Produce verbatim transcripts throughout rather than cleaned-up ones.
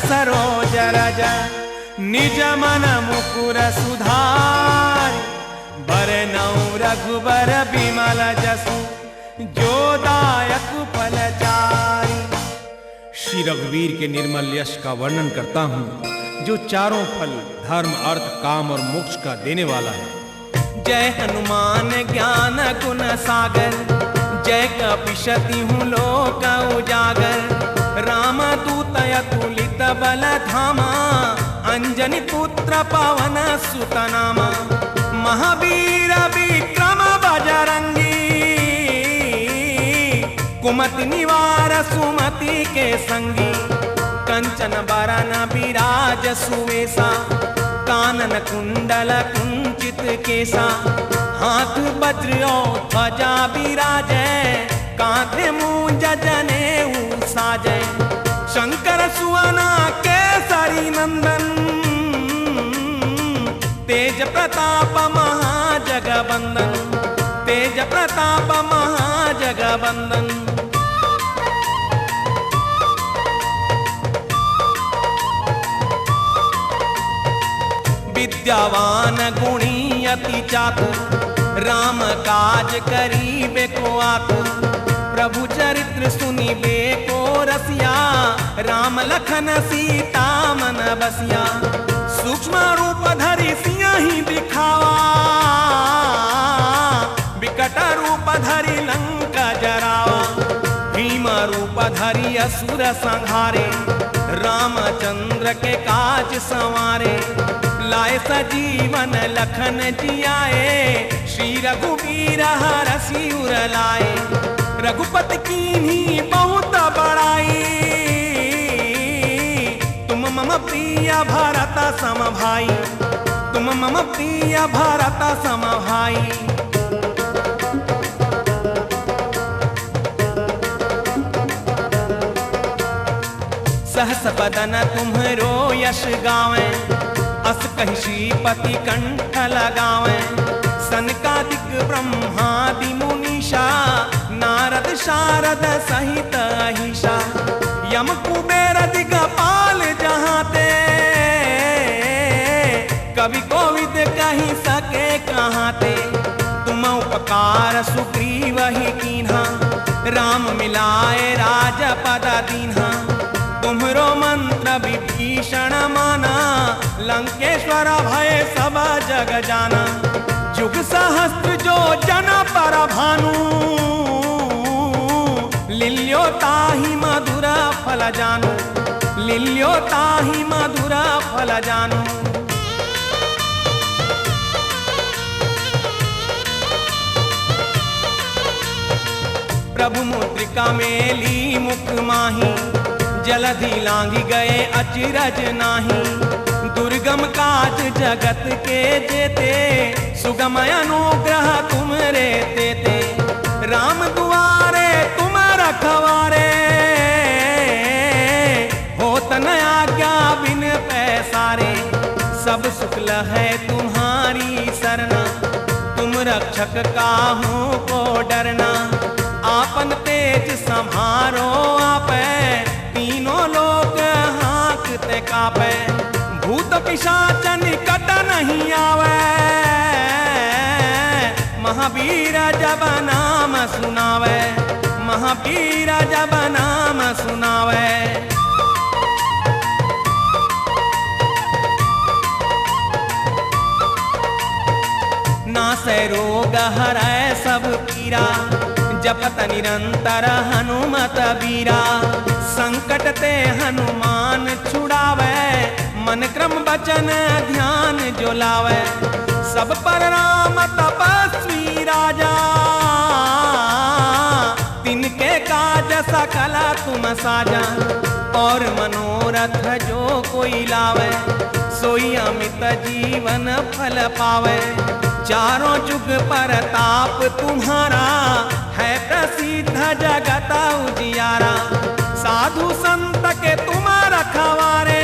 सरोज रज निज मन मुकुर सुधारि। बरनउँ रघुबर बिमल जसु जो दायक फल चारि। श्री रघुवीर के निर्मल यश का वर्णन करता हूँ, जो चारों फल धर्म, अर्थ, काम और मोक्ष का देने वाला है। जय हनुमान ज्ञान गुण सागर, जय कपीस तिहुँ लोक उजागर। राम दूत अतुलित बल धामा, अंजनी पुत्र पवन सुत नामा। महावीर विक्रम बजरंगी, कुमति निवार सुमति के संगी। कंचन बरन विराज सुवेसा, कानन कुंडल कुंचित केसा। हाथ वज्र और ध्वजा विराजै, कांधे मूंज जनेऊ साजै। शंकर सुवन केसरी नंदन, तेज प्रताप महाजगबंदन, तेज प्रताप महाजगबंदन। विद्यावान गुणी अति चातुर, राम काज करीबे को आतुर। प्रभु चरित्र सुनिबे को रसिया, राम लखन सीता मन बसिया। सूक्ष्म रूप धरि सियहि दिखावा, विकट रूप धरि लंका जरावा। भीम रूप धरि असुर संहारे, रामचंद्र के काज संवारे। लाए सजीवन लखन जियाए, श्री रघुवीर हरषि उर लाए। रघुपति कीन्ही बहुत बड़ाई, तुम मम प्रिय भरत सम भाई, तुम मम प्रिय भरत सम भाई। सहस बदन तुम्हरो यश गावै, अस कहि श्रीपति कंठ लगावै। सनकादिक ब्रह्मादि मुनीसा, नारद सारद सहित अहिसा। यम कुबेर दिगपाल जहाँ ते, कवि कोविद कहि सके कहाँ ते। तुम उपकार सुग्रीव ही कीन्हा, राम मिलाए राजपद दीन्हा। तुम्हरो मंत्र विभीषण माना, लंकेश्वर भय सब जग जाना। जुग सहस्त्र जो जन पर भानु, लील्यो ताहि मधुर फल जानु, लील्यो ताहि मधुर फल जानु। प्रभु मुद्रिका मेली मुख माही, जलधि लांघि गए अचरज नाही। दुर्गम काज जगत के जेते, सुगम अनुग्रह तुम्हरे तेते। राम दुआरे तुम रखवारे, होत न आज्ञा बिन पैसारे। सब सुख लहै तुम्हारी सरना, तुम रक्षक काहू को डरना। आपन तेज सम्हारो आपै, तीनों लोक हाँकते कापै। भूत पिशाच निकट नहीं आवै, महावीर जब नाम सुनावै, महावीर जब नाम सुनावै। नासै रोग हरै सब पीरा, जपत निरंतर हनुमत बीरा। संकट ते हनुमान छुड़ावै, मन क्रम वचन ध्यान जो लावै। सब पर राम तपस्वी राजा, तिनके काज सकल तुम साजा। और मनोरथ जो कोई लावै, सोई अमित जीवन फल पावै। चारों जुग परताप तुम्हारा, है प्रसिद्ध जगत उजियारा। साधु संत के तुम रखवारे,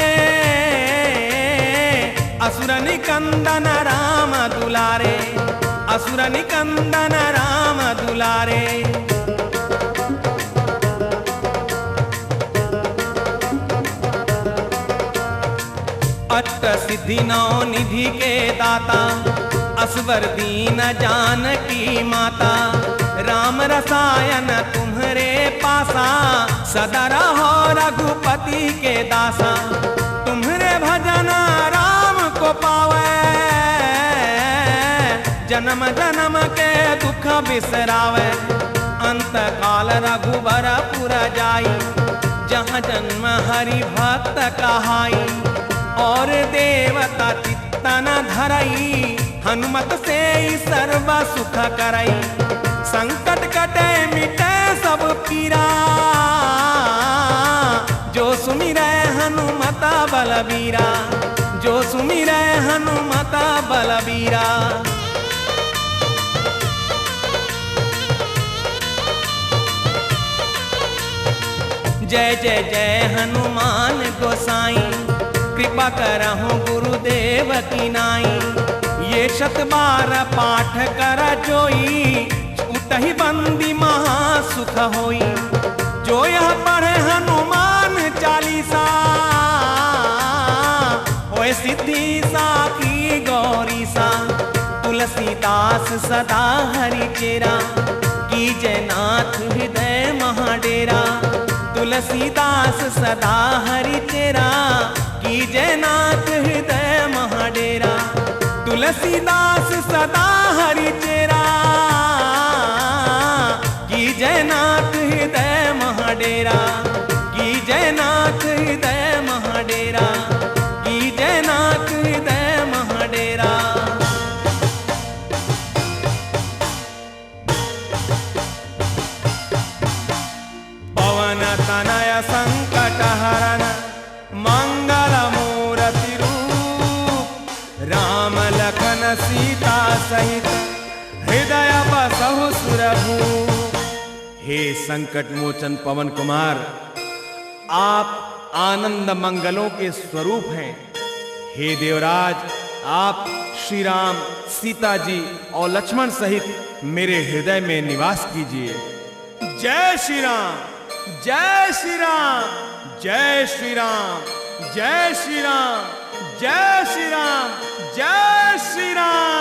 असुर निकंदन राम दुलारे, असुर निकंदन राम दुलारे। सिद्धि नौ निधि के दाता, असवर दीन जानकी माता। राम रसायन तुम्हरे पासा, सदा रहो रघुपति के दासा। तुम्हरे भजन राम को पावे, जन्म जन्म के दुख बिसरावे। अंत काल रघुबर पुर जाई, जहाँ जन्म हरि भक्त कहाई। और देवता चित्तन धरई, हनुमत से ही सर्व सुख करई। संकट कटे मिटे सब पीरा, जो सुमिरै हनुमत बलबीरा। जो सुमिरै हनुमत बलबीरा। जय जय जय हनुमान गोसाई, कृपा करहु गुरुदेव की नाई। ये शत बार पाठ कर जोई, उठहि बंदी महा सुख होई। जो यह पढ़े हनुमान चालीसा, होय सिद्धि साखी गौरीसा। तुलसीदास सदा हरि चेरा, कीजे नाथ हृदय महा डेरा। तुलसीदास सदा हरि चेरा, कीजे नाथ हृदय महा डेरा। तुलसीदास सदा हरि चेरा, कीजे नाथ हृदय महा डेरा। कीजे नाथ हृदय महा डेरा। कीजे नाथ हृदय महा डेरा। पवन तनय संकट हरन, मंगल मूरति रूप। राम लखन सीता सहित, हृदय बसहु सुरभूप। हे संकट मोचन पवन कुमार, आप आनंद मंगलों के स्वरूप हैं। हे देवराज, आप श्री राम, सीता जी और लक्ष्मण सहित मेरे हृदय में निवास कीजिए। जय श्री राम, जय श्री राम, जय श्री राम, जय श्री राम, जय श्री राम, जय श्री राम।